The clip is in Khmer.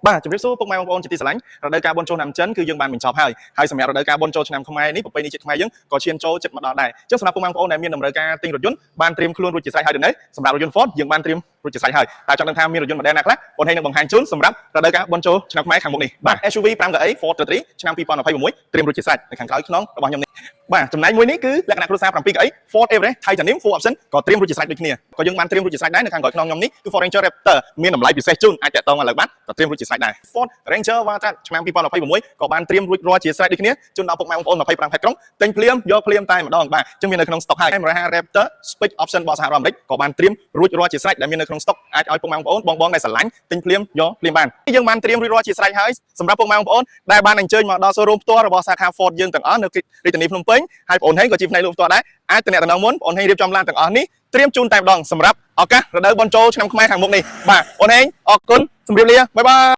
បាទជម្រាបសួរពុកម៉ែបងប្អូនជាទីស្រឡាញ់រដូវកាលបុណ្យចូលឆ្នាំចិនគឺយើងបានបញ្ចប់ហើយហើយសម្រាប់រដូវកាលបុណ្យចូលឆ្នាំខ្មែរនេះប្រពៃណីជាតិខ្មែរយើងក៏ឈានចូលចិត្តមកដល់ដែរអញ្ចឹងសម្រាប់ពុកម៉ែបងប្អូនដែលមានតម្រូវការទិញរថយន្តបានត្រៀមខ្លួនរួចជាស្រេចហើយទៅនៅសម្រាប់រថយន្ត Ford យើងបានត្រៀមរួចជាស្រេចហើយតែចង់ដឹងថាមានរថយន្ត model ណាខ្លះបងហេងនឹងបង្ហាញជូនសម្រាប់រដូវកាលបុណ្យចូលឆ្នាំខ្មែរខាងមុខនេះបាទ SUV 5កៅអី Ford 3ឆ្នាំ2026ត្រៀមរួចជាស្រេចនៅខាងក្រោយខ្នងរបស់ខ្ញុំនេះបាទចំណែកមួយនេះគឺលក្ខណៈគ្រួសារ7កៅអី Ford Everest Titanium Full Option ក៏ត្រៀមរួចជាស្រេចដូចគ្នាក៏យើងបានត្រៀមរួចជាស្រេចដែរនៅខាងក្រោយខ្នងខ្ញុំនេះគឺ Ford Ranger Raptor មានតម្លៃពិសេសជូនអាចតាក់ទងឥឡូវបានក៏ត្រៀមរួចជាស្រេចដែរ Ford Ranger Wildtrak ឆ្នាំ2026ក៏បានត្រៀមរួចរាល់ជាស្រេចដូចគ្នាជូនដល់ពុកម៉ែបងប្អូន25ខេត្តក្រុងទិញភ្លាមយកភ្លាមតែម្ដងបាទអញ្ចឹងមាននៅក្នុង stock ហើយ 150 Raptor Spec Option របស់សហរដ្ឋអាមេរិកក៏បានត្រៀមរួចរាល់ជាស្រេចដែលមាននៅក្នុង stock អាចឲ្យពុកម៉ែបងប្អូនបងបងដែលស្រឡាញ់ទិញភ្លាមយកភ្លាមបានយើងបានត្រៀមរួចរាល់ជាស្រេចហើយសម្រាប់ពុកម៉ែបងប្អូនដែលបានអញ្ជើញមកដល់ showroom ផ្ទាល់របស់សាខា Ford យើងទាំងអស់នៅរាជធានីភ្នំពេញហើយបងប្អូនហេងក៏ជាផ្នែកលក់ផ្ទាល់ដែរអាចតំណែងមុនបងប្អូនហេងរៀបចំឡានទាំងអស់នេះត្រៀមជូនតែម្ដងសម្រាប់ឱកាសរដូវបុណ្យចូលឆ្នាំខ្មែរខាងមុខនេះបាទបងប្អូនហេងអរគុណជម្រាបលា bye bye.